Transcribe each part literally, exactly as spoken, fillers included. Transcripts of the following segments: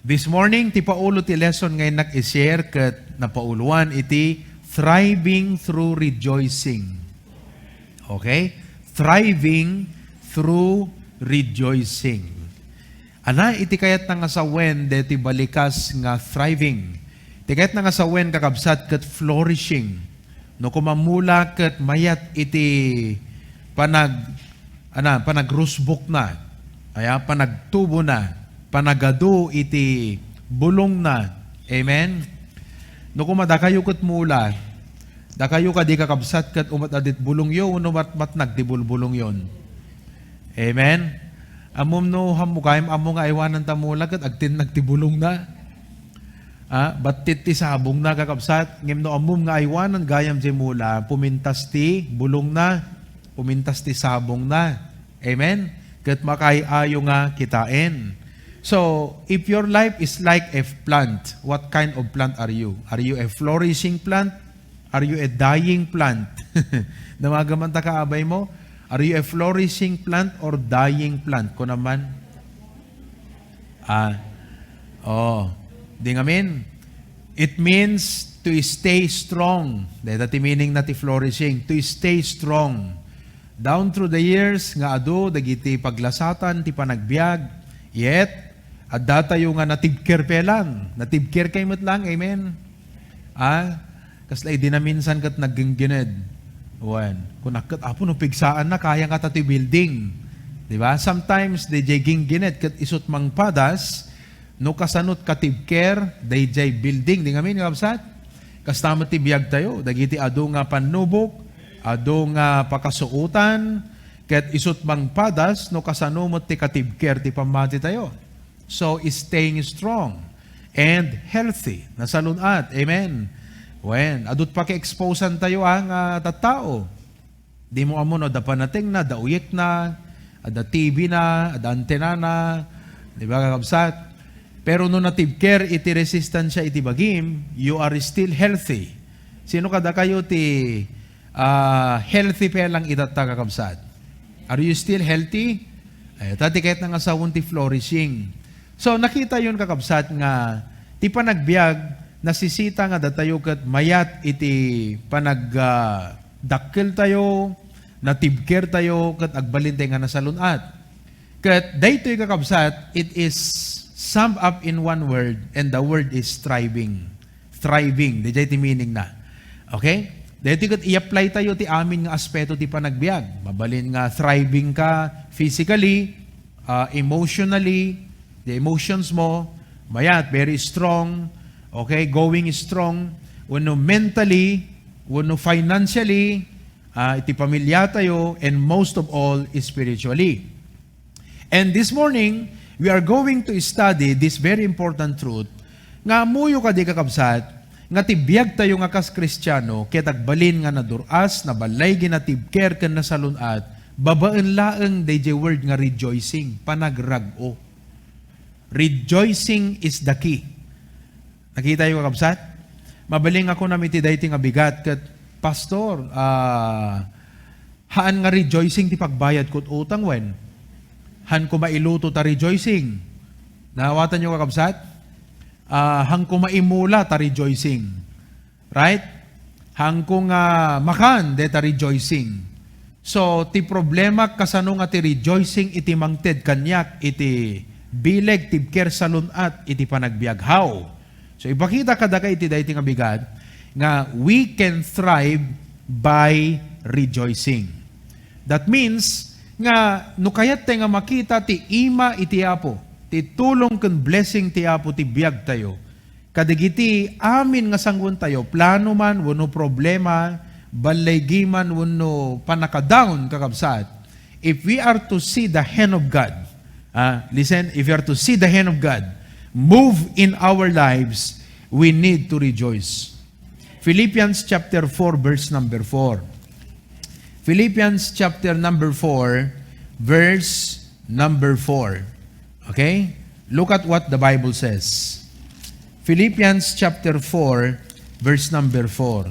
This morning, ti paulo ti lesson nga innak i-share ket napauloan iti thriving through rejoicing. Okay? Thriving through rejoicing. Ana, iti kayatna nga sawen, deti balikas nga thriving. Iti kayatna nga sawen, kakabsat, ket flourishing. No kumammula ket mayat iti panag-, ana, panagrusbokna, aya, panagtubona, panagadu iti bulongna. Amen? No kuma dakayo ket mula, dakayo kadi kakabsat ket umat-adit bulongyo, wenno matmatnag ti bulbulongyon? Amen? Ammom no, hammo gayam ammo nga aywanan ta mula ket agtinnag ti bulongna? Ah, battit ti sabongna, kakabsat. Ngem no ammom nga aywanan gayam diay mula, pumintas ti bulongna, pumintas ti sabongna. Amen? Ket makaay-ayo nga kitaen. So, if your life is like a plant, what kind of plant are you? Are you a flourishing plant? Are you a dying plant? Damaga man ta kaabay mo? Are you a flourishing plant or dying plant? Kuna man? Ah, oh, di ngamin. It means to stay strong. Dayta ti meaning na ti flourishing, to stay strong. Down through the years nga adu dagiti paglasatan ti panagbiag, yet, addatayo nga natibker pay lang. Natibker kay met lang, amen? Ah, kasla idi naminsan ket nagginggined. Wen, kunak ket, "Apo, no pigsaanna, kaya nga ta ti building." Di ba? Sometimes, dayjay ginggined ket isut mangpadas, no kasanot katibker, dayjay building. Di ngamin, kakabsat? Kasta met ti biagtayo, dagiti adu nga pannubok, adu nga pakasuotan, ket isut mangpadas, no kasano met ti katibker ti pammatitayo. So, staying strong and healthy, nasalun-at. Amen. Wen, adut paki-exposan tayo, ah, nga tattao. Di mo ammo no adda panatengna, adda uyekna, adda T V na, adda antenana, di ba, kakabsat? Pero no natibker iti resistansya iti bagim, you are still healthy. Sino kadakayo ti, ah, healthy pay lang itatta, kakabsat? Are you still healthy? Ay, ta ti kayatna nga sawen ti flourishing. So, nakitayon, kakabsat, nga ti panagbiag, nasisita nga datayo ket mayat iti panag, ah, dakkeltayo, natibkertayo, ket agbalintay nga nasalun-at. Ket daytoy, kakabsat, it is summed up in one word, and the word is striving. Thriving, dayjay ti meaning na. Okay? Daytoy ket i-apply tayo ti amin nga aspeto ti panagbiag. Mabalin nga thriving ka physically, ah, emotionally, the emotions mo, mayat, very strong, okay, going strong, wenno mentally, wenno financially, ah, iti pamilya tayo, and most of all, spiritually. And this morning, we are going to study this very important truth nga ammoyo kadi, kakabsat, nga ti biag tayo nga kas Kristiano, ket agbalin nga nadur-as, nabalay, ginatibker, ken nasalun-at, babaen laeng dayjay word nga rejoicing, panagrag-o. Rejoicing is the key. Nakitayo, kakabsat? Mabalin nga kunam iti daytoy nga bigat ket, "Pastor, ah, haan nga rejoicing ti pagbayadko iti utang wen? Haanko mailuto ta rejoicing." Naawatanyo, kakabsat? Ah, haanko maimula ta rejoicing. Right? Haanko nga makan deta rejoicing. So, ti problema, kasano nga ti rejoicing iti mangted kaniak iti bileg, tibker, salun-at iti panagbiag? How? So, ipakita kadaka iti daytoy nga bigat nga we can thrive by rejoicing. That means nga no kayattayo nga makita ti ima iti Apo, ti tulong ken blessing ti Apo ti biagtayo, kadagiti amin nga sanguentayo, plano man wenno problema, ballaygi man wenno pannakadaon, kakabsat, if we are to see the hand of God, ah, listen, if we are to see the hand of God move in our lives, we need to rejoice. Philippians chapter four, verse number four. Philippians chapter number four, verse number four. Okay? Look at what the Bible says. Philippians chapter four, verse number four.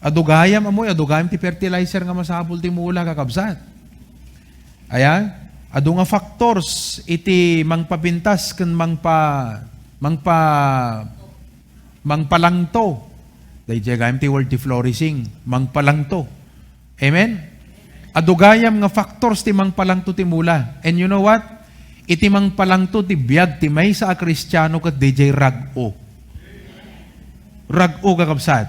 Adu gayam, ammoyo, adu gayam ti fertilizer nga masapul ti mula, kakabsat. Aya, adu nga factors iti mangpapintas ken mangpa-, Mangpa-, mangpalangto. Daydiay gayam ti word ti flourishing. Mangpalangto. Amen? Adu gayam nga factors ti mangpalangto ti mula. And you know what? Iti mangpalangto ti biag ti maysa a Kristiano ket daydiay rag-o. Rag-o, kakabsat.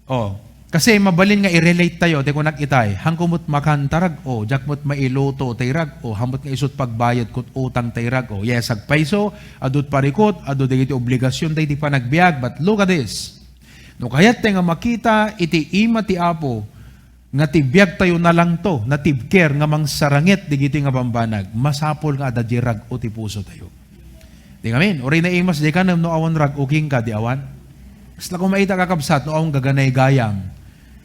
Oh, kasi mabalin nga i-relate tayo, ti kunak itay, hanko met makanta rag-o, diak met mailuto ti rag-o, haanmo nga isut pagbayad ket utang ti rag-o. Yes, agpayso, adu ti parikut, adu dagiti obligasion tayo ti panagbiag, but look at this. No kayat tayo nga makita iti ima ti Apo, nga ti biag tayo nalangto, natibker nga mangsarangit digiti nga bambanag, masapul nga adda di rag-o ti puso tayo. Di ngamin, uray naimas di kanem no awan rag-o kenka, di awan. Kasla ko maita, kakabsat, no awan gaganay gayam.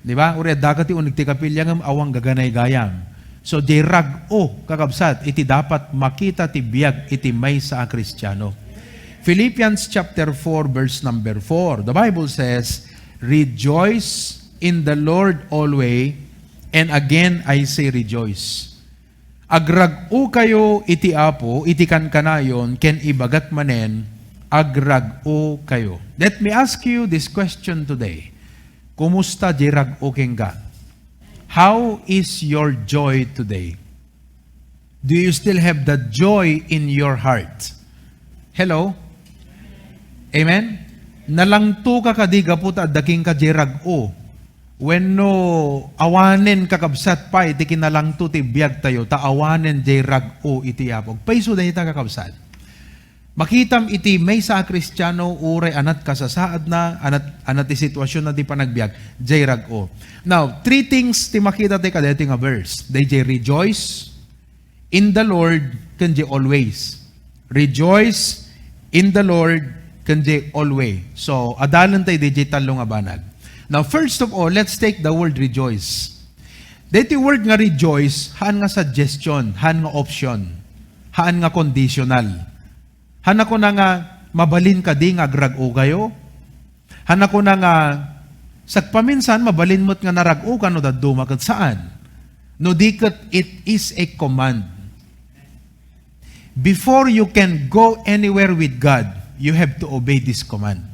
Di ba? Uray adda ka ti uneg ti kapilya ngem awan gaganay gayam. So, di rag-o, kakabsat, iti dapat makita ti biag iti maysa a Kristiano. Philippians chapter four, verse number four. The Bible says, "Rejoice in the Lord always, and again I say rejoice." Agrag-okayo iti Apo iti kankanayon ken ibagak manen, agrag-okayo. Let me ask you this question today. Kumusta di rag-o kenka? How is your joy today? Do you still have the joy in your heart? Hello? Amen? Nalangtoka kadi gapu ta adda kenka di rag-o? Wenno awanen, kakabsat, pay ti kinalangto ti biag tayo, ta awanen jay rag-o iti Apo. Agpayso dayta, kakabsat. Makitam iti maysa a Kristiano, uray anat kasasaadna, anat, anat ti situasionna ti panagbiag, jay rag-o. Now, three things ti makita ti kadaytoy nga verse. Dayjay rejoice, in the Lord, ken di always. Rejoice in the Lord, ken di always. So, adalen tayo di tallo nga banag. Now, first of all, let's take the word rejoice. Daytoy word nga rejoice, haan nga suggestion, haan nga option, haan nga conditional. Haan a kuna nga, mabalin kadi nga agrag-o kayo? Haan a kuna nga, sagpaminsan, mabalin met nga narag-o ka no dadduma ket saan. No di ket, it is a command. Before you can go anywhere with God, you have to obey this command.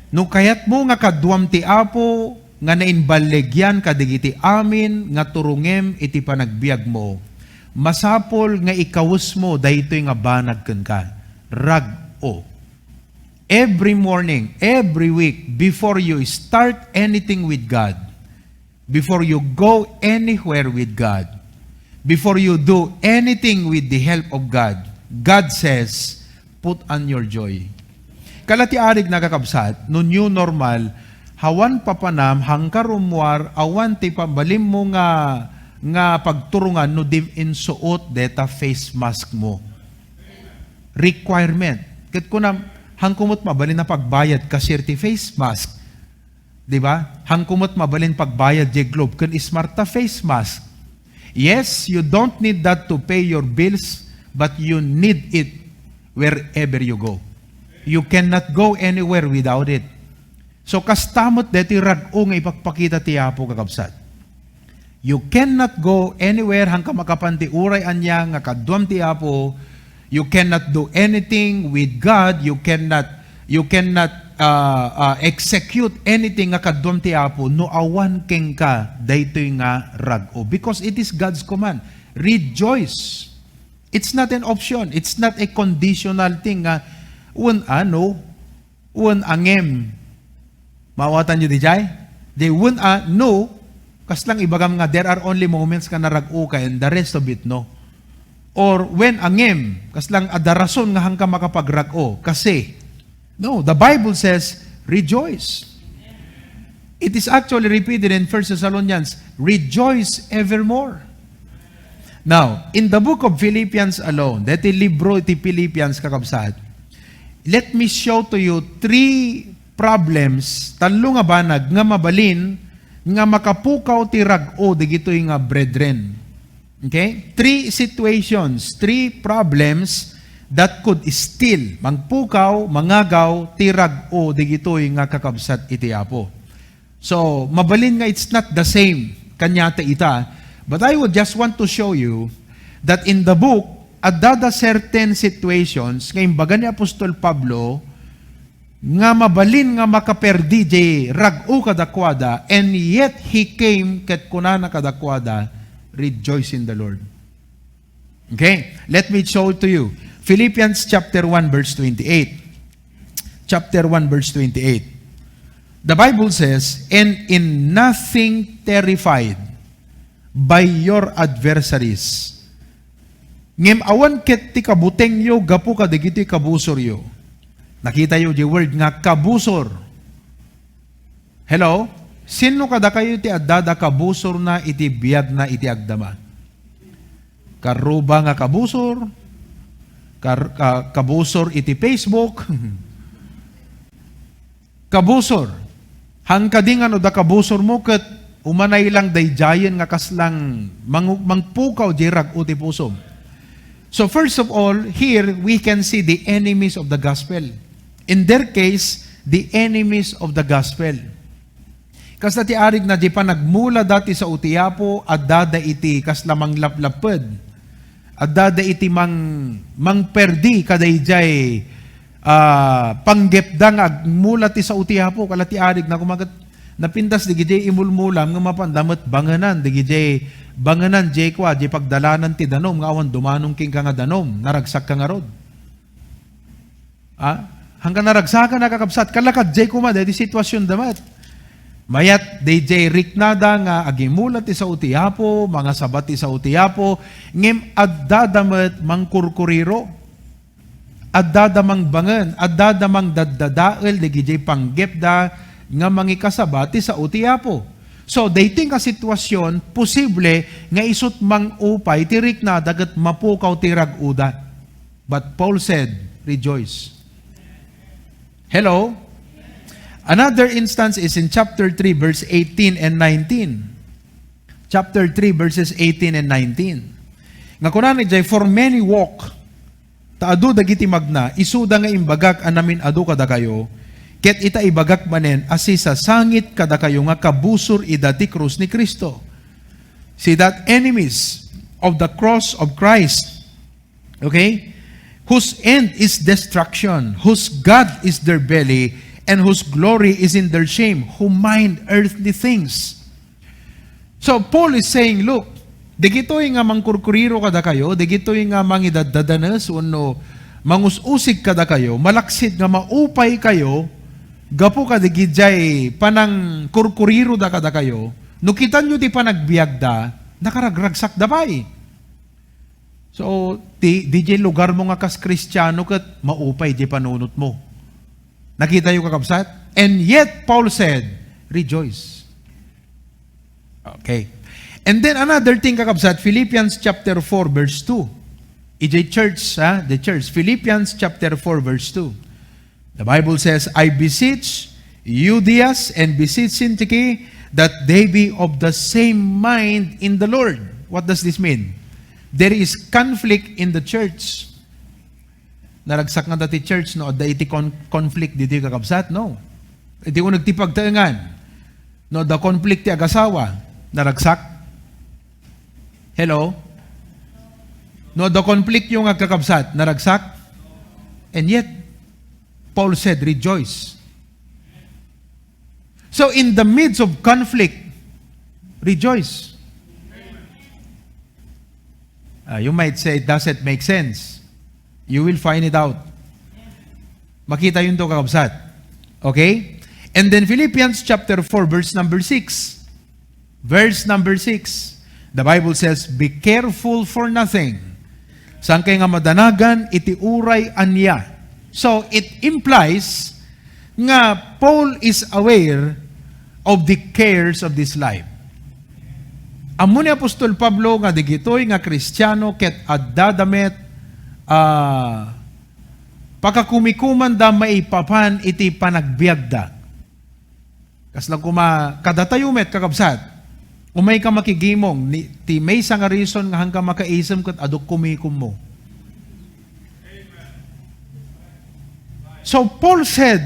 No kayatmo nga kaduam ti Apo nga naimballigian kadigiti amin nga turongem iti panagbiagmo, masapul nga ikawesmo daytoy nga banag kenka. Rag-o. Every morning, every week, before you start anything with God, before you go anywhere with God, before you do anything with the help of God, God says, "Put on your joy." Kala ti arig, nakakabsat, no new normal, awan papanam, hangka rummuar, awan ti pabalinmo nga, nga pagturongan no di insuot deta face mask mo. Requirement. Ket kunam, hangko met mabalin a pagbayad, cashier ti face mask. Di ba? Hangko met mabalin pagbayad jay Globe ken Smart ta face mask. Yes, you don't need that to pay your bills, but you need it wherever you go. You cannot go anywhere without it. So, kasta met daytoy rag-o nga ipakpakita ti Apo, kakabsat. You cannot go anywhere, hangka makapan ti uray ania nga kaduam ti Apo. You cannot do anything with God. You cannot, you cannot, uh, uh, execute anything nga kaduam ti Apo no awan kenka daytoy nga rag-o. Because it is God's command. Rejoice. It's not an option. It's not a conditional thing nga, "Wen, ano?" Wen a ngem. Maawatanyo diay? Di wen a, no, kasla ibagam nga there are only moments nga narag-o ka and the rest of it, no. Or wen a ngem, kasla adda rason nga hangka makapagrag-o. Kasi, no, the Bible says, "Rejoice." It is actually repeated in First Thessalonians, "Rejoice evermore." Now, in the book of Philippians alone, daytoy libro ti Philippians, kakabsat, let me show to you three problems, tallo nga banag nga mabalin nga makapukaw ti rag-o dagitoy nga brethren. Okay? Three situations, three problems that could still mangpukaw, mangagaw ti rag-o dagitoy nga kakabsat iti Apo. So, mabalin nga it's not the same kaniata ita. But I would just want to show you that in the book, Adda da certain situations nga imbaga ni Apostol Pablo nga mabalin nga makaperdi jay rag-o kadakuada, and yet he came ket kunana kadakuada, "Rejoice in the Lord." Okay? Let me show it to you. Philippians chapter one verse twenty-eight. Chapter one verse twenty-eight. The Bible says, "And in nothing terrified by your adversaries." Ngem awan ket ti kabutengyo gapu kadagitoy kabusoryo. Nakitayo di word nga kabusor. Hello? Sino kadakayo ti adda da kabusorna iti biagna iti agdama? Karruba nga kabusor, kar-, ka-, kabusor iti Facebook. Kabusor. Haan kadi nga no da kabusormo ket umanay lang daydiayen nga kaslang mangu-, mangpukaw di rag-o ti pusom. So first of all, here we can see the enemies of the gospel. In their case, the enemies of the gospel. Kasta ti arigna di panagmula da ti sao ti Apo, adda da iti kasla manglaplapped. Adda da iti mang-, mangperdi kadaydiay, ah, panggepda nga agmula ti sao ti Apo. Kala ti arigna, kumagat napintas digidiay imulmulam nga mapanda met bangenan, digidiay bangenan, diay kua, diay pagdalanan ti danum nga awan dumanong kenka nga danum, naragsakka ngarud. Ah, hangkan naragsakan a kakabsat, kalakad jay koma, daydi situasion da met. Mayat, dayjay riknada nga agimula ti sao ti Apo, mangasaba ti sao ti Apo, ngem adda da met mangkurkuriro. Adda da mangbangen, adda da mangdaddadael, dagijay panggepda nga mangikasaba ti sao ti Apo. So, daytoy nga situasion, posible nga isut mangupay ti riknada ket mapukaw ti rag-oda. But Paul said, "Rejoice." Hello? Another instance is in chapter three, verse eighteen and nineteen. Chapter three, verses eighteen and nineteen. Nga kunana idiay, "For many walk, ta adu dagiti magna, isuda nga imbagak a namin-adu kadakayo, ket ita ibagak manen a sisasangit kadakayo nga kabusor ida ti krus ni Cristo." See that? Enemies of the cross of Christ. Okay? "Whose end is destruction, whose God is their belly, and whose glory is in their shame, who mind earthly things." So, Paul is saying, "Look, digitoy nga mangkurkuriro kadakayo, digitoy nga mangidaddadanes wenno mangus-usig kadakayo, malaksid nga maupay kayo gapu kadigijay panangkurkuriroda kadakayo, no kitanyo ti panagbiagda, nakaragragsakda pay." So, ti, di jay lugar mo nga kas Kristiano ket maupay jay panunot mo. Nakita yo, kakabsat? And yet, Paul said, "Rejoice." Okay. And then another thing, kakabsat, Philippians chapter four, verse two. Ijay church, ha? The church. Philippians chapter four, verse two. The Bible says, "I beseech Euodias and beseech Syntyche that they be of the same mind in the Lord." What does this mean? There is conflict in the church. Naragsak nga dati church, no, adda iti con-, conflict ditoy, kakabsat, no? Iti uneg ti pagtaengan, no, adda conflict ti agasawa, naragsak? Hello? No, adda conflict yung agkakabsat, naragsak? And yet, Paul said, "Rejoice." So, in the midst of conflict, rejoice. Ah, you might say, "Does it make sense?" You will find it out. Makita yun to, kakabsat. Okay? And then Philippians chapter four, verse number six. Verse number six, the Bible says, "Be careful for nothing." Saan kay nga madanagan iti uray ania. So, it implies nga Paul is aware of the cares of this life. Ammo ni Apostol Pablo nga digitoy nga Kristiano ket adda da met, ah, pakakumikomanda maipapan iti panagbiagda. Kasla koma, kadatayo met, kakabsat, umay ka makigimong, ni, ti maysa nga reason nga hangka makaisem ket adu kumikommo. So, Paul said,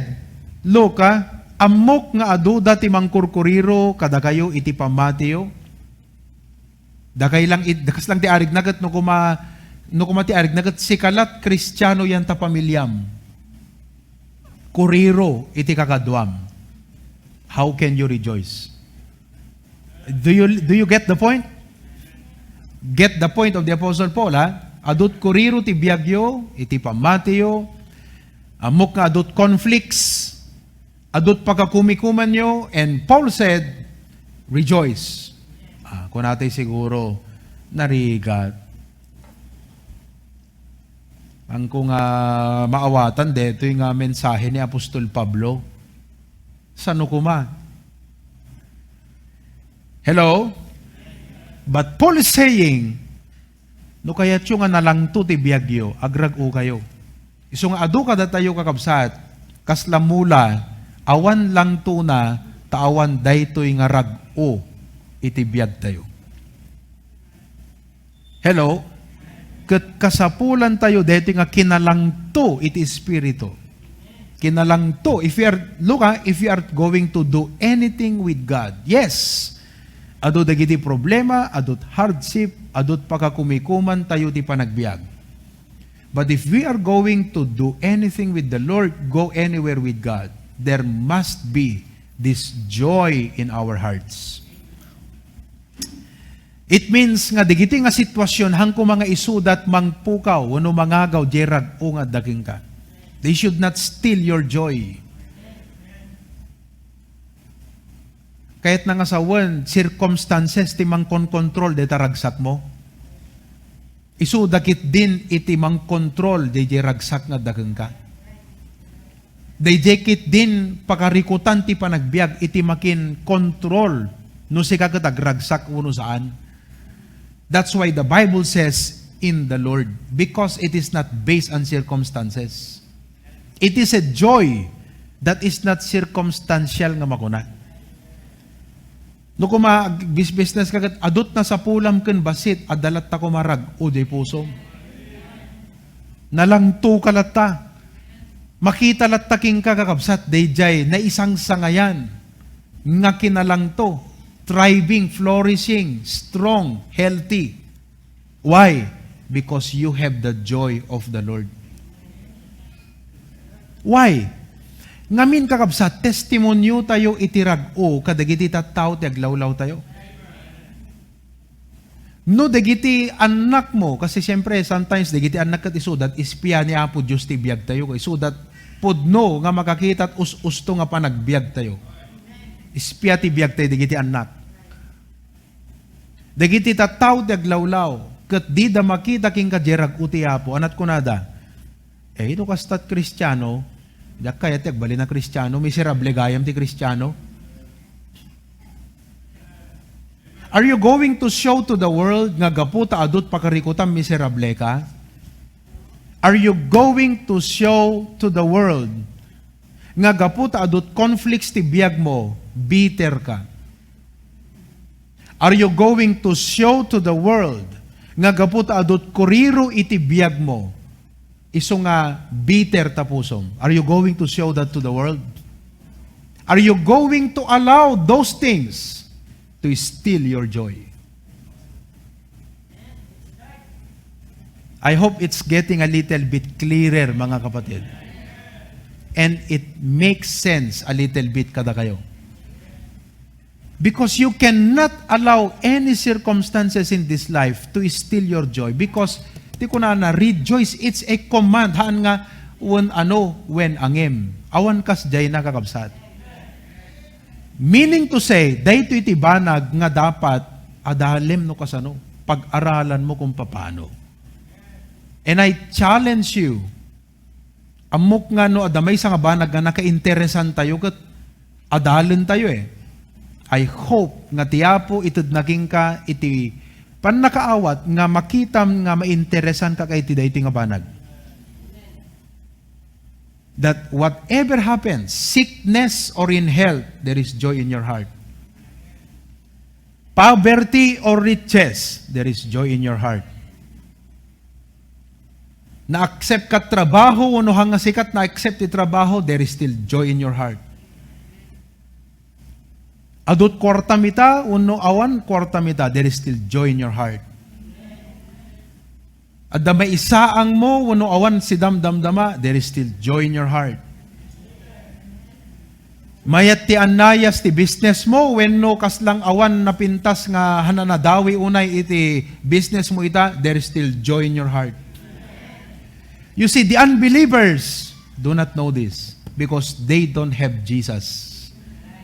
"Look, ah, ammok nga adu da ti mangkurkuriro kadakayo iti pammatiyo." Dakay lang it-, dakas lang ti arig na ket no kuma, No koma ti arigna ket sika lat Kristiano yan ta pamiliam, kuriro iti kakaduam. How can you rejoice? Do you, do you get the point? Get the point of the Apostle Paul, ha? Adut kuriro ti biagyo, iti pammatiyo, ammok nga adut conflicts, adut pakakumikumanyo, and Paul said, "Rejoice." Ah, kunatay siguro, narigat. Angko nga maawatan detoy nga mensahe ni Apostol Pablo. Sano koma? Hello? But Paul is saying, no kayatyo nga nalangto ti biagyo, agrag-o kayo. Isu nga adu kadatayo, kakabsat, kasla mula, awan langtona, ta awan daytoy nga rag-o iti biagtayo. Hello? Ket kasapulantayo daytoy nga kinalangto iti Espiritu. Kinalangto, if you are, look, ah, if you are going to do anything with God, yes, adu dagiti problema, adut hardship, adut pakakumikumantayo ti panagbiag. But if we are going to do anything with the Lord, go anywhere with God, there must be this joy in our hearts. It means nga dagiti nga sitwasyon, haan koma nga isudat mangpukaw wenno mangagaw diay rag-o nga adda kenka. They should not steal your joy. Kayatna nga sawen, circumstances ti mangkonkontrol dayta ragsakmo. Isuda ketdin iti mangkontrol daydiay ragsak nga adda kenka. Daydiay ketdin pakarikutan ti panagbiag iti makin-control no sika ket agragsak wenno saan. That's why the Bible says, "In the Lord," because it is not based on circumstances. It is a joy that is not circumstantial nga makuna. No koma, ag-, bis-, business ka ket, adut nasapulam ken bassit, adda latta koma rag-o diay pusom. Nalangto ka latta. Makita latta kenka, kakabsat, daydiay naisangsangayan nga kinalangto, thriving, flourishing, strong, healthy. Why? Because you have the joy of the Lord. Why? Ngamin, kakabsat, testimonio tayo iti rag-o kadagiti tattao ti aglawlaw tayo. No dagiti annakmo, kasi siyempre, sometimes, dagiti annak ket isudat, espia ni Apo Dios ti biag tayo, isudat pudno nga makakita at us-usto nga panagbiag tayo. Espia ti biag tayo, dagiti annak. Dagiti tattao ti aglawlaw, ket dida makita kenka diay rag-o ti Apo. Ania't kunada, "Eh, ito kastat Kristiano, diak kayat ti agbalin a Kristiano, miserable gayam ti Kristiano." Are you going to show to the world nga gapu ta adut pakarikutam, miserable ka? Are you going to show to the world nga gapu ta adut conflicts ti biag mo, bitter ka? Are you going to show to the world nga gapu ta adut kuriro iti biag mo, isu nga bitter ta pusom? Are you going to show that to the world? Are you going to allow those things to steal your joy? I hope it's getting a little bit clearer, mga kapatid. And it makes sense a little bit kadakayo. Because you cannot allow any circumstances in this life to steal your joy. Because, ti kunana, "Rejoice," it's a command. Haan nga, "Wen ano, wen angem." Awan kasdiay, kakabsat. Meaning to say, daytoy ti banag nga dapat adalem no kasano, pag-aralan mo kung papano. And I challenge you, ammok nga no adda maysa nga banag nga nakainteresan tayo ket adalen tayo eh. I hope nga ti Apo itedna kenka iti pannakaawat nga makitam nga mainteresan ka iti daytoy nga banag. That whatever happens, sickness or in health, there is joy in your heart. Poverty or riches, there is joy in your heart. Na-accept ka trabaho, wenno haan nga sika et na-accept ti trabaho, there is still joy in your heart. Adut kuartam ita, wenno awan kuartam ita, there is still joy in your heart. Adda maisaangmo wenno awan sidamdamdama, there is still joy in your heart. Mayat ti annayas ti business mo wenno kaslang awan napintas nga hananadawi unay iti business mo ita, there is still joy in your heart. You see, the unbelievers do not know this because they don't have Jesus.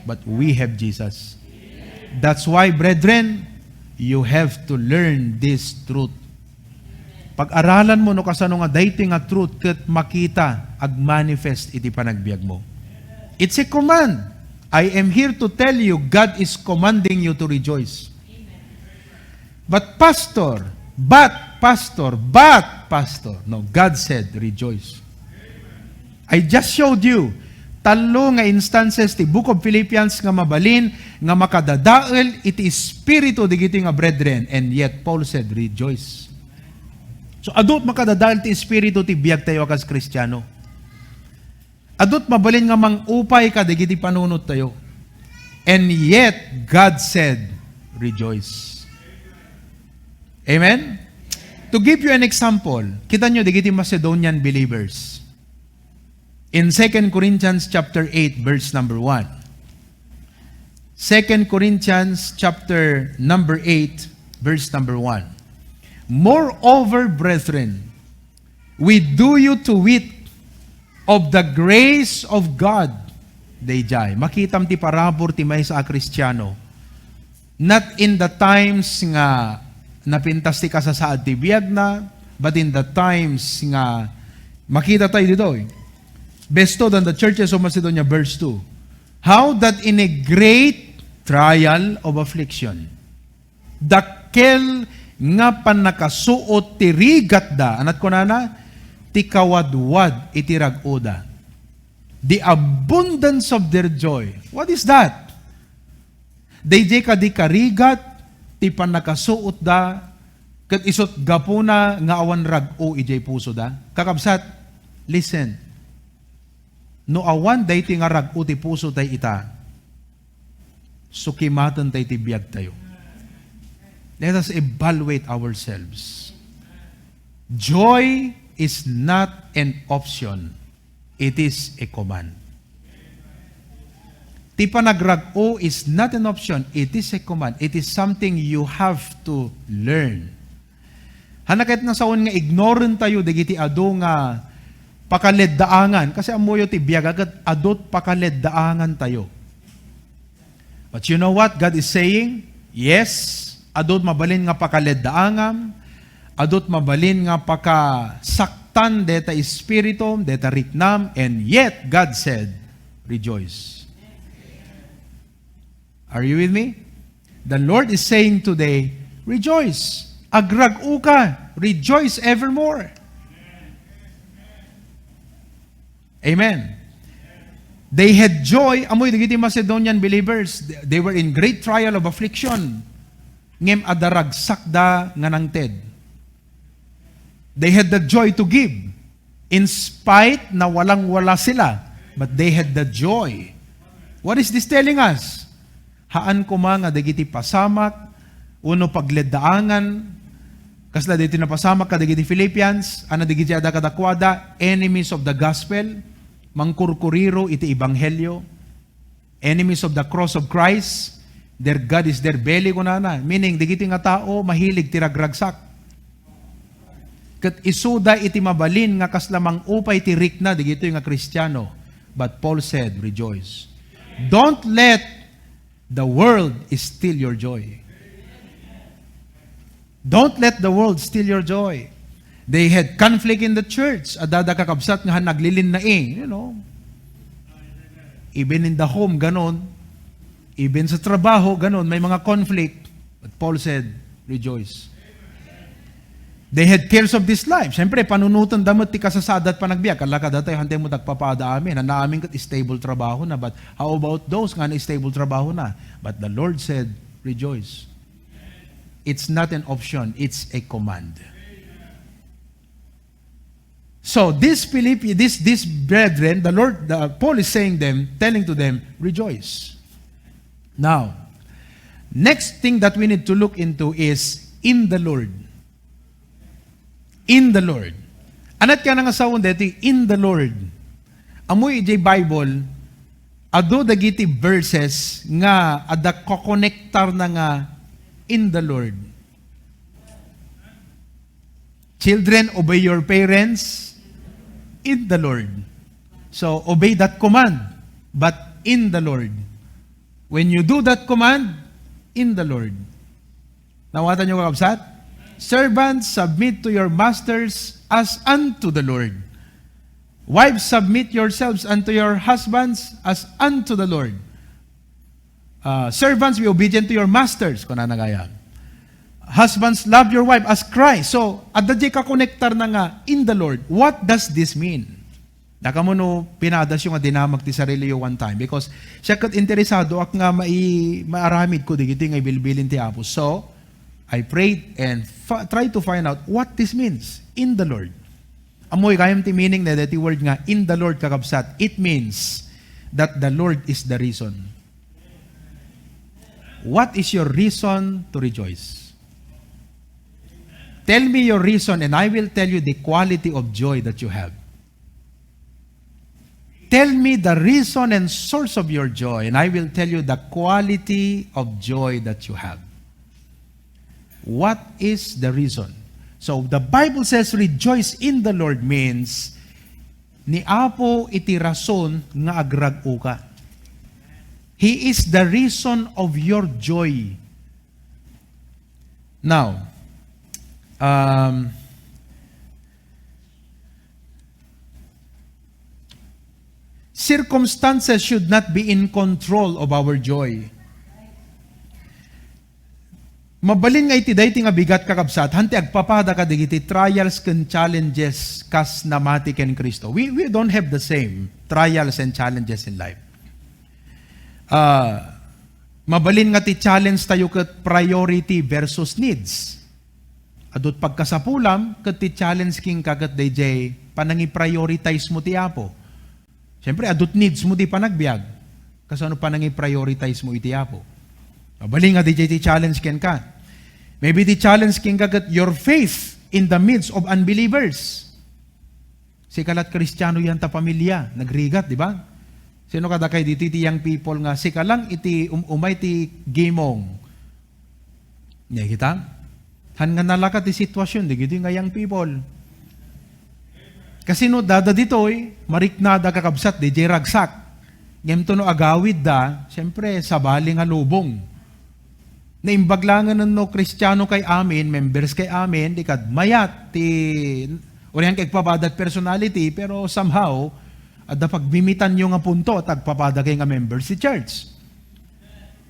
But we have Jesus. That's why, brethren, you have to learn this truth. Pag-aralan mo no kasano nga daytoy nga truth ket makita, agmanifest iti panagbiag mo. It's a command. I am here to tell you, God is commanding you to rejoice. But pastor, but pastor, but pastor. No, God said, "Rejoice." I just showed you tallo nga instances ti Book of Philippians nga mabalin nga makadadael iti espiritu digiti nga brethren, and yet Paul said, "Rejoice." So, adut makadadael ti espiritu ti biag tayo a kas Kristiano. Adut mabalin nga mangupay kadagiti panunot tayo. And yet, God said, "Rejoice." Amen? To give you an example, kita nyo dagiti Macedonian believers. In Second Corinthians chapter eight, verse number one. Second Corinthians chapter number eight, verse number one. "Moreover, brethren, we do you to wit of the grace of God." Dayjay, makitam ti parabur ti maysa a Kristiano. Not in the times nga napintas ti kasasaad ti biagna, but in the times nga makita tayo ditoy. "Bestowed on the churches of Macedonia," verse two. "How that in a great trial of affliction," dakkel nga pannakasuot ti rigatda, anat kunana, ti kawadwad iti rag-oda. The abundance of their joy. What is that? Dayjay kadi karigat ti pannakasuotda, ket isut' gapuna nga awan rag-o idiay pusoda. Kakabsat, listen. No awan daytoy nga rag-o ti pusotay ita, sukimaten tay ti biagtayo. Let us evaluate ourselves. Joy is not an option. It is a command. Ti panagrag-o is not an option. It is a command. It is something you have to learn. Hanakit na saon nga ignoren tayo dagiti adu nga pakaleddaangan. Kasi ammoyo ti biag ket adut pakaleddaangan tayo. But you know what God is saying? Yes, adut mabalin nga pakaleddaangam, adut mabalin nga pakasaktan deta espiritum, deta riknam, and yet God said, "Rejoice." Are you with me? The Lord is saying today, "Rejoice." Agrag-uka, rejoice evermore. Amen. They had joy. Amoy dagiti Macedonian believers, they were in great trial of affliction. Ngem adda ragsakda nga nangted. They had the joy to give. In spite na walang-wala sila, but they had the joy. What is this telling us? Haan koma nga dagiti pasamak wenno pagleddaangan, kasla dagiti napasamak kadagiti Philippians, a dagiti adda kadakuada, enemies of the gospel, mangkurkuriro iti ebanghelio, enemies of the cross of Christ, their God is their belly, kunana. Meaning, dagiti nga tao, mahilig ti ragragsak. Ket isuda iti mabalin nga kasla mangupay ti rikna dagitoy nga Kristiano. But Paul said, "Rejoice." Don't let the world steal your joy. Don't let the world steal your joy. They had conflict in the church. Adda kakabsat nga naglilinnai, you know. Even in the home, ganon. Even sa trabaho, ganon. May mga conflict. But Paul said, "Rejoice." They had cares of this life. Siyempre, panunoten da met ti kasasadat panagbiag. Kalla kada tayo, hantay mo tagpapada amin. Ang naamin kat stable trabaho na. But how about those nga na stable trabaho na? But the Lord said, "Rejoice." It's not an option, it's a command. So, this Philippi-, this, this brethren, the Lord, the, Paul is saying them, telling to them, "Rejoice." Now, next thing that we need to look into is in the Lord. In the Lord. Ania ti kayatna nga sawen daytoy, in the Lord? Ammo idiay Bible, adu dagiti verses nga adda kokonektarna nga in the Lord. Children, obey your parents in the Lord. So, obey that command, but in the Lord. When you do that command, in the Lord. Nawatanyo, kakabsat? Servants, submit to your masters as unto the Lord. Wives, submit yourselves unto your husbands as unto the Lord. Uh, servants, be obedient to your masters, kunana gayam. Husbands, love your wife as Christ. So, adda diay kakonektarna nga in the Lord. What does this mean? Dakamu no pinadasyo nga dinamag ti sariliyo one time, because siak ket interesadoak nga mai-, maaramidko dagitoy nga ibilbilin ti Apo. So, I prayed and fa-, try to find out what this means in the Lord. Ammoyo gayam ti meaning na daytoy word nga in the Lord, kakabsat. It means that the Lord is the reason. What is your reason to rejoice? Tell me your reason and I will tell you the quality of joy that you have. Tell me the reason and source of your joy, and I will tell you the quality of joy that you have. What is the reason? So, the Bible says, "Rejoice in the Lord" means, ni Apo iti rason nga agrag-oka. He is the reason of your joy. Now, um, circumstances should not be in control of our joy. Mabalin nga iti daytoy nga bigat, kakabsat, han ti agpapada kadagiti trials ken challenges kas namati ken Cristo. We, we don't have the same trials and challenges in life. Ah, mabalin nga ti challenge tayo ket priority versus needs. Adut pagkasapulam ket ti challenge kenka ket daydiay panangi-prioritize mo ti Apo. Siyempre, adut needs mo ti panagbiag. Kasano panangi-prioritize mo iti Apo? Mabalin nga daydiay ti challenge kenka. Maybe ti challenge kenka ket your faith in the midst of unbelievers. Sika la't Kristiano yan ta pamilya, nagrigat, di ba? Sino kadakay ditoy ti young people nga sika lang iti um-, umay ti gimong? Nia kita? Han nga nalaka ti sitwasyon, dagitoy nga young people. Kasino dada ditoy, mariknada, kakabsat, daydiay ragsak. Ngem to no agawidda, siyempre, sabali nga lubong. Naimbag laengen no Kristiano kay amin, members kay amin, di kad mayat ti, uray agpapada ti personality, pero somehow, adda pagmimitanyo nga punto, ta agpapada kay nga members ti church.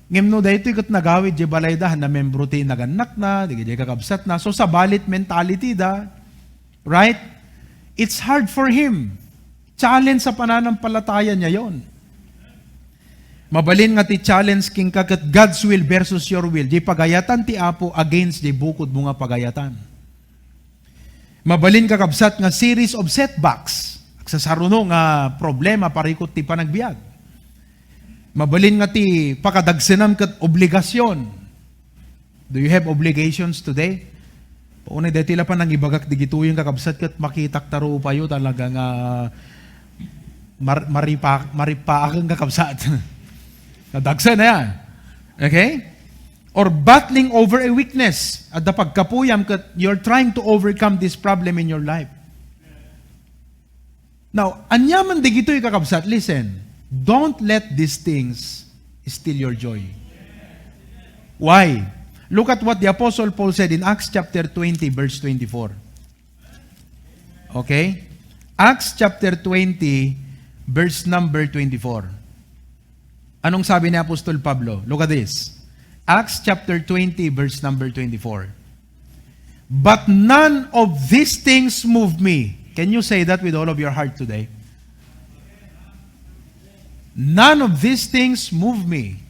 Ngem no daytoy ket nagawid diay balayda, han namembro ti nagannakna, dagiti kakabsatna, so sabali ti mentality da, right? It's hard for him. Challenge sa pananampalataya niya yon. Mabalin nga ti challenge kenka ket God's will versus your will. Diay pagayatan ti Apo against diay bukodmo nga pagayatan. Mabalin, kakabsat, nga series of setbacks. Agsasaruno nga problema parikut ti panagbiag. Mabalin nga ti pakadagsenam ket obligasyon. Do you have obligations today? Paunay daytoy la panangibagak digitoyen, kakabsat, ket makitak ta rupayo talaga nga mar-, maripa-, maripaaken, kakabsat. Nadagsen na yan. Okay? Or battling over a weakness. Adda pagkapuyam ket you're trying to overcome this problem in your life. Now, aniaman digitoy, kakabsat, listen, don't let these things steal your joy. Why? Look at what the Apostle Paul said in Acts chapter twenty, verse twenty-four. Okay? Acts chapter twenty, verse number twenty-four. Anong sabi ni Apostol Pablo? Look at this. Acts chapter twenty, verse number twenty-four. "But none of these things move me." Can you say that with all of your heart today? "None of these things move me."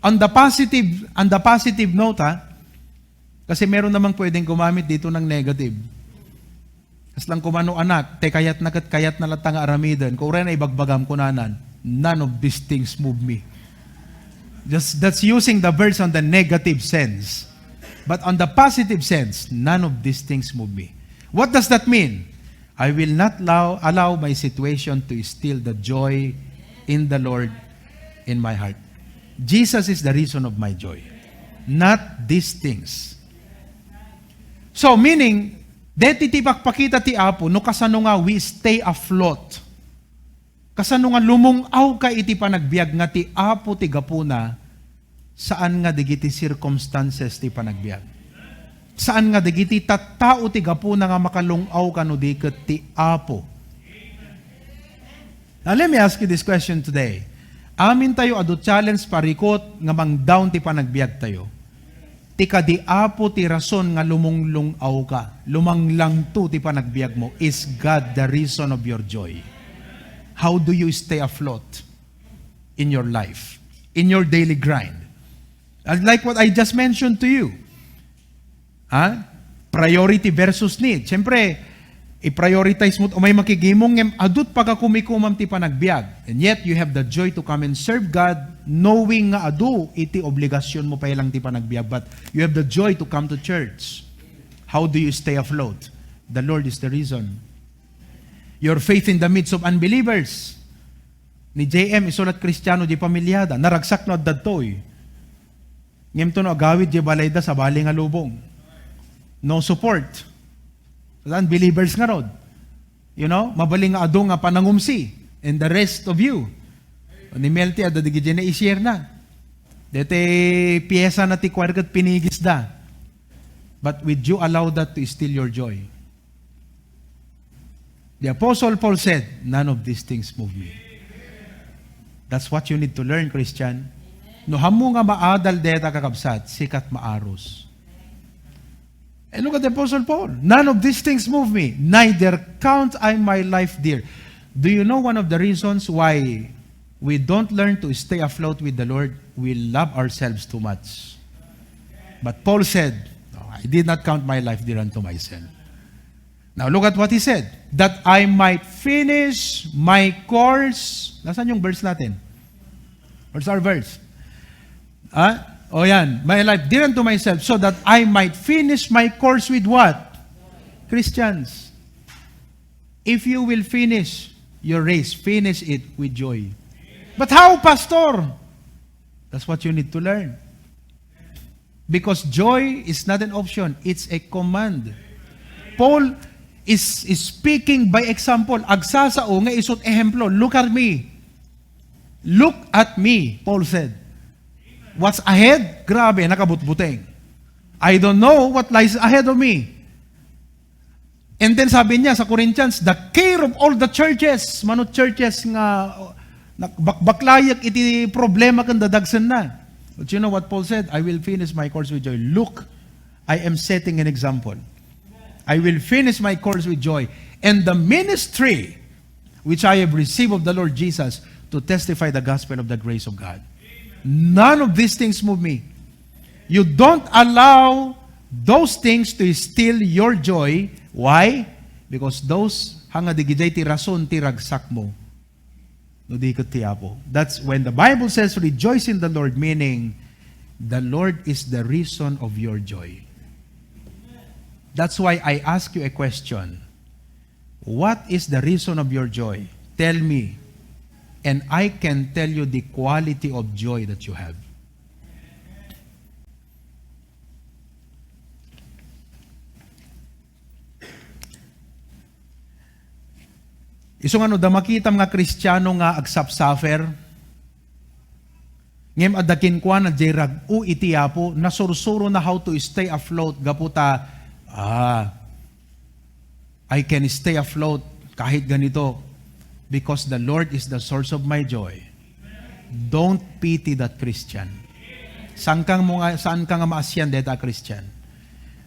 On the positive, on the positive note, ha? Kasi meron namang pwedeng gumamit dito ng negative. Kasla koma no anak, ti kayatna ket kayatna latta nga aramiden. Kung uray na ibagbagam, kunanan, "None of these things move me." Just, that's using the verse on the negative sense. But on the positive sense, "None of these things move me." What does that mean? I will not allow, allow my situation to steal the joy in the Lord in my heart. Jesus is the reason of my joy, not these things. So, meaning, deti ti ipakpakita ti Apo no kasano nga we stay afloat. Kasano nga lumung-awka iti panagbiag nga ti Apo ti gapuna, saan nga dagiti circumstances ti panagbiag. Saan nga dagiti tattao ti gapuna nga makalung-awka no di ket ti Apo. Now, let me ask you this question today. Amin tayo adu challenge parikot nga mang-down ti panagbiag tayo. Ti kadi Apo ti rason nga lumunglung-awka, lumanglangto ti panagbiag mo. Is God the reason of your joy? How do you stay afloat in your life, in your daily grind? And like what I just mentioned to you, ha? Priority versus need. Siyempre, i-prioritize mo, umay makigimong ngem adut pagakumikumam ti panagbiag. And yet, you have the joy to come and serve God, knowing nga adu iti obligasyon mo pa lang ti panagbiag, but you have the joy to come to church. How do you stay afloat? The Lord is the reason. Your faith in the midst of unbelievers. Ni J M, isulat Kristiano di pamilyada, naragsak no adda daytoy. Ngem to no agawid di balayda, sabali nga lubong. No support. Unbelievers ngarud. You know, mabalin nga adu nga panangumsi. And the rest of you. Ni Melty, adda dagiti na i-share na. Dete piyesa na ti choir ket pinigisda. But would you allow that to steal your joy? The Apostle Paul said, "None of these things move me." That's what you need to learn, Christian. No, hammo nga maadal deta, kakabsat, sikat maarus. And look at the Apostle Paul. "None of these things move me, neither count I my life dear." Do you know one of the reasons why we don't learn to stay afloat with the Lord? We love ourselves too much. But Paul said, "No, I did not count my life dear unto myself." Now look at what he said. "That I might finish my course." Nasaan yung verse natin? Where's our verse? Ah? O yan. "My life dear unto myself, so that I might finish my course with what?" Christians, if you will finish your race, finish it with joy. "But how, Pastor?" That's what you need to learn. Because joy is not an option, it's a command. Paul is, is speaking by example. Agsasao nga isut ehemplo. "Look at me. Look at me," Paul said. "What's ahead? Grabe, nakabutbuteng. I don't know what lies ahead of me." And then sabi niya sa Corinthians, "The care of all the churches," mano churches nga, oh, nag-, bakbaklayek iti problema ken dadagsenna. But you know what Paul said? "I will finish my course with joy. Look, I am setting an example. I will finish my course with joy. And the ministry which I have received of the Lord Jesus to testify the gospel of the grace of God." None of these things move me. You don't allow those things to steal your joy. Why? Because those, hanga digiday ti rason ti ragsak mo. No di ket ti Apo. That's when the Bible says, "Rejoice in the Lord," meaning the Lord is the reason of your joy. That's why I ask you a question. What is the reason of your joy? Tell me, and I can tell you the quality of joy that you have. Isu nga no da makitam nga Kristiano nga agsapsafer, ngem adda kenkuana jay rag-o iti Apo, nasursuro na how to stay afloat gapu ta, ah, "I can stay afloat kahit ganito because the Lord is the source of my joy." Don't pity that Christian. Saan ka nga, saan ka nga maasian dayta a Christian?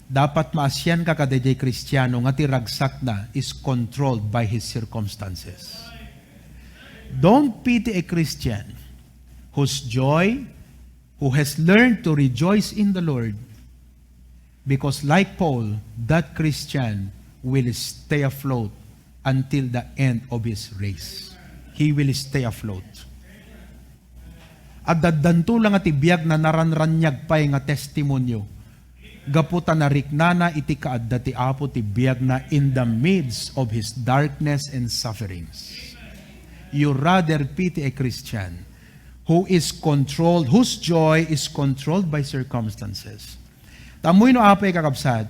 Dapat maasian ka kadaydiay Kristiano nga ti ragsakna is controlled by his circumstances. Don't pity a Christian whose joy, who has learned to rejoice in the Lord, because like Paul, that Christian will stay afloat until the end of his race. He will stay afloat. Adda danto la nga ti biag na naranraniag pay nga testimonio. Gapu ta nariknana iti kaadda ti Apo ti biagna in the midst of his darkness and sufferings. You rather pity a Christian who is controlled, whose joy is controlled by circumstances. Tammoy no apay, kakabsat,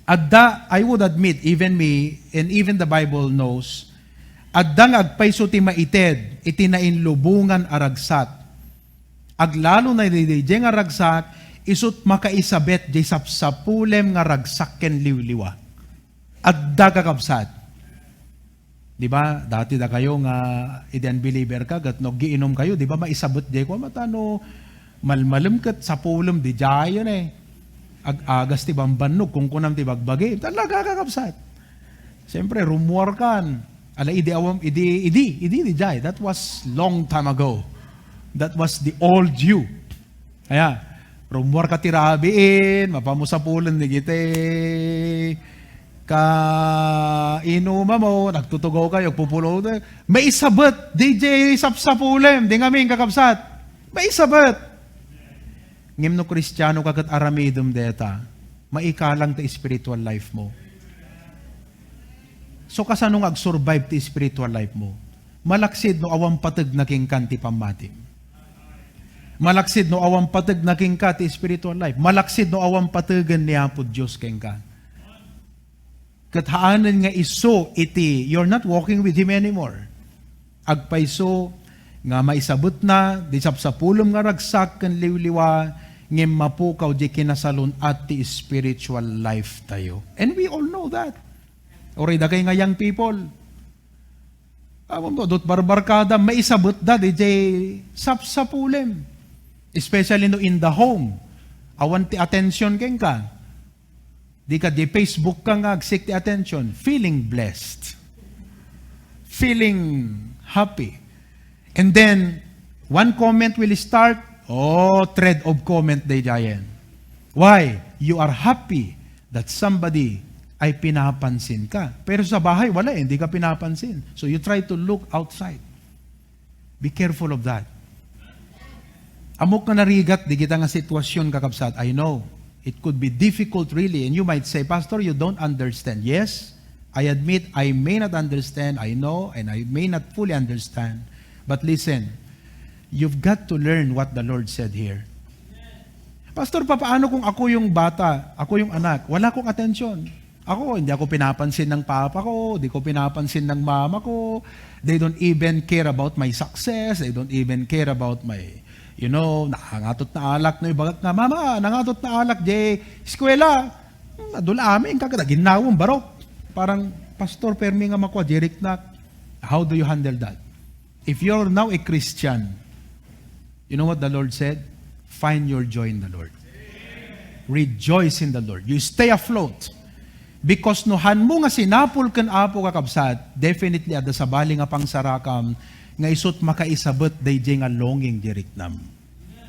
adda, I would admit, even me, and even the Bible knows, adda nga agpayso ti maited iti nainlubongan a ragsak. Aglalo na daydiay nga ragsak, isut' makaisabet diay sapsapulem nga ragsak ken liwliwa. Adda, kakabsat. Di ba, dati dakayo nga idi unbeliever ka, ket no aggiinom kayo, di ba, maisabet diay kua, mata no malmalem ket sapulem diay, yun eh. Ag-agas ti bambannog, kunkunam ti bagbagi. Talaga, kakabsat. Siyempre, rummuar kan. Ala, idi awam, idi, idi, idi, diay. That was long time ago. That was the old you. Aya, rummuar ka ti rabiin, mapamusapulen dagiti kainumam mo, nagtutugaw kayo, pupulo, maisabet, diay sapsapulem, di ngamin, kakabsat. Maisabet. Ngem no Kristiano ka ket aramidem deta, maikalang ti spiritual life mo. So, kasano nga agsurvive ti spiritual life mo? Malaksid no awan pategna kenka ti pammatim. Malaksid no awan pategna kenka ti spiritual life. Malaksid no awan pategen ni Apo Dios kenka. Ket haanen nga isu iti, you're not walking with Him anymore. Agpayso nga maisabetna, di sapsapulem nga ragsak ken liwliwa, ngem mapukaw di kinasalun-at ti spiritual life tayo. And we all know that. Uray dakay nga young people, awan mo, adut barbarkada, maisabetda, diay sapsapulem. Especially no in the home. Awan ti attention kenka. Di ka, di Facebook ka nga agsik ti attention. Feeling blessed. Feeling happy. And then, one comment will start, oh, thread of comment daydiayen. Why? You are happy that somebody ay pinapansin ka. Pero sa bahay, wala eh, hindi ka pinapansin. So you try to look outside. Be careful of that. Ammok nga narigat di kita nga sitwasyon, kakabsat. I know. It could be difficult really. And you might say, "Pastor, you don't understand." Yes, I admit I may not understand. I know, and I may not fully understand. But listen, you've got to learn what the Lord said here. "Pastor, papaano kung ako yung bata, ako yung anak? Wala akong atensyon." Ako, hindi ako pinapansin ng papa ko, hindi ko pinapansin ng mama ko. They don't even care about my success. They don't even care about my, you know, nangangatot na alak no ibagak nga, "Mama, nangangatot na alak diay eskwela." Hmm, adun amin, kagad, aginnawem, barok. Parang, "Pastor, permi nga makua, diriknak." How do you handle that? If you're now a Christian, you know what the Lord said? "Find your joy in the Lord. Rejoice in the Lord." You stay afloat. Because no hanmo nga sinapul ken Apo, kakabsat, definitely adda sabali nga pangsarakam nga isut' makaisabet daydiay nga longing diay riknam.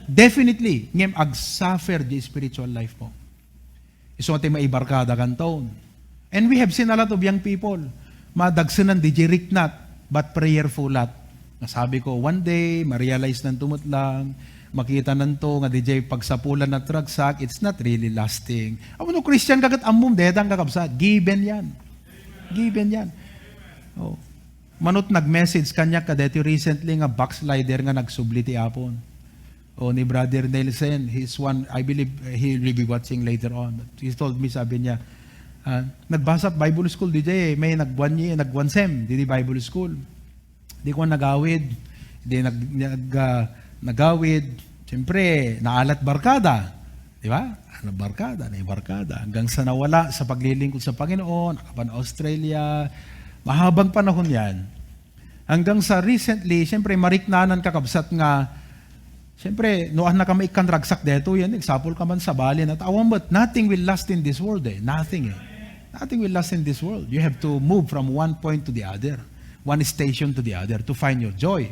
Definitely, ngem agsuffer diay spiritual life mo. Isu nga ti maibarkada kanton. And we have seen a lot of young people. Madagsenan diay riknak, but prayerful at. Nasabi ko, one day, ma-realize nanto met lang, makita nanto nga diay pagsapulan a ragsak, it's not really lasting. Awan no Christian ka ket ammom, dayta, kakabsat. Given yan. Given yan. Oh. Manut nag-message kaniak kadaytoy recently nga backslider nga nagsubli ti Apon. O ni Brother Nelson, he's one, I believe, uh, he will be watching later on. But he told me, sabi niya, ah, "Nagbasa Bible school diay, may nagwan niya, nagwan sem, diay Bible school." Di ko nagawid, di nag, nag, ah, nagawid. Siyempre, naalat barkada. Di ba? Naalat barkada, naibarkada. Hanggang sa nawala sa paglilingkod sa Panginoon, nakapan Australia. Mahabang panahon yan. Hanggang sa recently, siyempre, mariknanan, kakabsat, nga, siyempre, no, anak ka maikkan ragsak deto, yan, nagsapul ka man sa bali na tao, but nothing will last in this world, eh. Nothing, eh. Nothing will last in this world. You have to move from one point to the other, one station to the other to find your joy.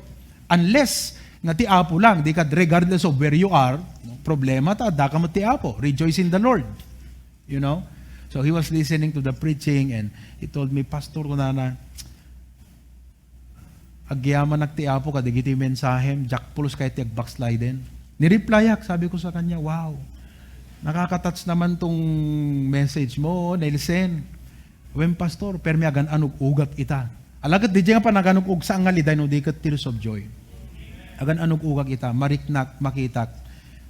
Unless nga ti Apo lang, di ka, regardless of where you are, problema ta, adda ka met ti Apo. Rejoice in the Lord. You know? So he was listening to the preaching and he told me, "Pastor," kunana, "agyamanak ti Apo kadagiti mensahem, diak pulos kayat ti agbacksliden." Ni-replyak, sabi ko sa kanya, "Wow." Nakaka-touch naman tong message mo, Nelson. Wen, Pastor, permi agan-anug-ugak ita. Alagad di nga panaganug-ug sa angal iday no di ket tears of joy. Agan-anug-ugak ita, mariknak, makitak,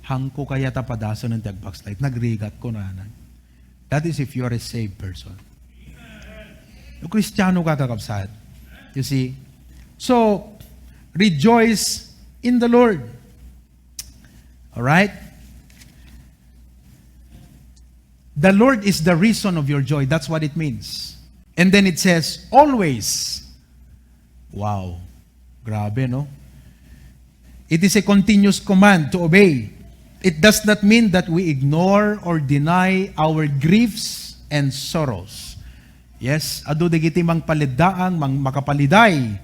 hangko kayat a padasen ti agbackslide. Nagrigat ko na. That is if you are a saved person. No Kristiano ka, kakabsat. You see? So, rejoice in the Lord. All right? The Lord is the reason of your joy. That's what it means. And then it says, always. Wow. Grabe, no? It is a continuous command to obey. It does not mean that we ignore or deny our griefs and sorrows. Yes, adu dagiti mangpaliddaang, mang-, makapaliday,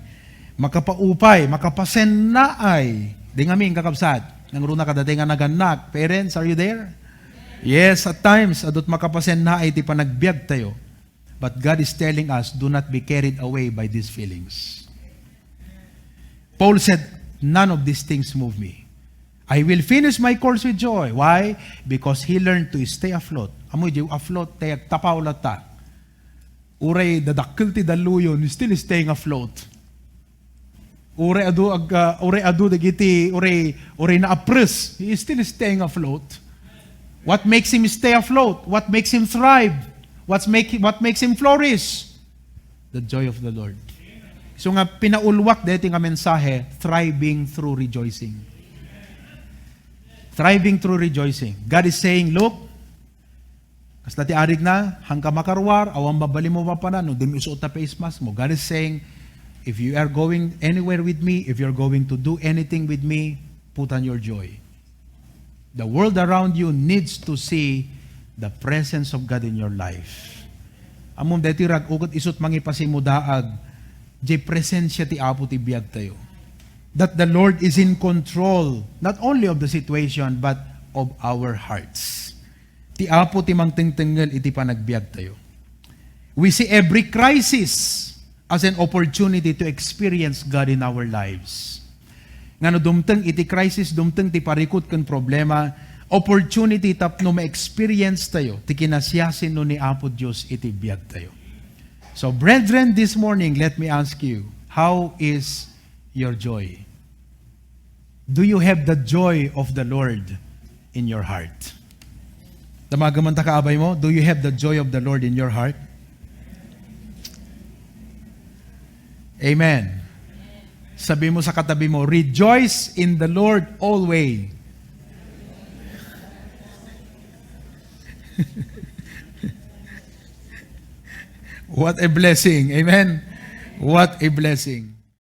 makapaupay, makapasennaay. Di ngamin, kakabsat, nangruna kadatayo nga nagannak. Parents, are you there? Yes, at times, adut makapasennaay ti panagbiagtayo. But God is telling us, do not be carried away by these feelings. Paul said, none of these things move me. I will finish my course with joy. Why? Because he learned to stay afloat. Amoy di afloat, tay agtapaw latta. Uray dadakkel ti dalluyon, he's still staying afloat. Uray adu ag-, ah, uray adu dagiti, uray, uray naapres, he is still staying afloat. What makes him stay afloat? What makes him thrive? What's make, what makes him flourish? The joy of the Lord. So nga, pinaulwak deti nga mensahe, thriving through rejoicing. Thriving through rejoicing. God is saying, look, kasla ti arigna, hangka makaruar, awan mabalin mo mapanan, no, di mo isuot ta face mask mo. God is saying, if you are going anywhere with me, if you're going to do anything with me, put on your joy. The world around you needs to see the presence of God in your life. Ammom, daytoy rag-o ket isut' mangipasimudaag, jay presensia ti Apo ti biagtayo. That the Lord is in control, not only of the situation, but of our hearts. Ti Apo ti mangtengtengngel iti panagbiagtayo. We see every crisis as an opportunity to experience God in our lives. Nga no dumteng iti crisis, dumteng ti parikut ken problema, opportunity tapno ma-experience tayo ti kinasiasino ni Apo Dios iti biagtayo. So, brethren, this morning, let me ask you, how is your joy? Do you have the joy of the Lord in your heart? Damagen man ta kaabay mo, do you have the joy of the Lord in your heart? Amen. Sabi mo sa katabi mo, rejoice in the Lord always. What a blessing. Amen. What a blessing.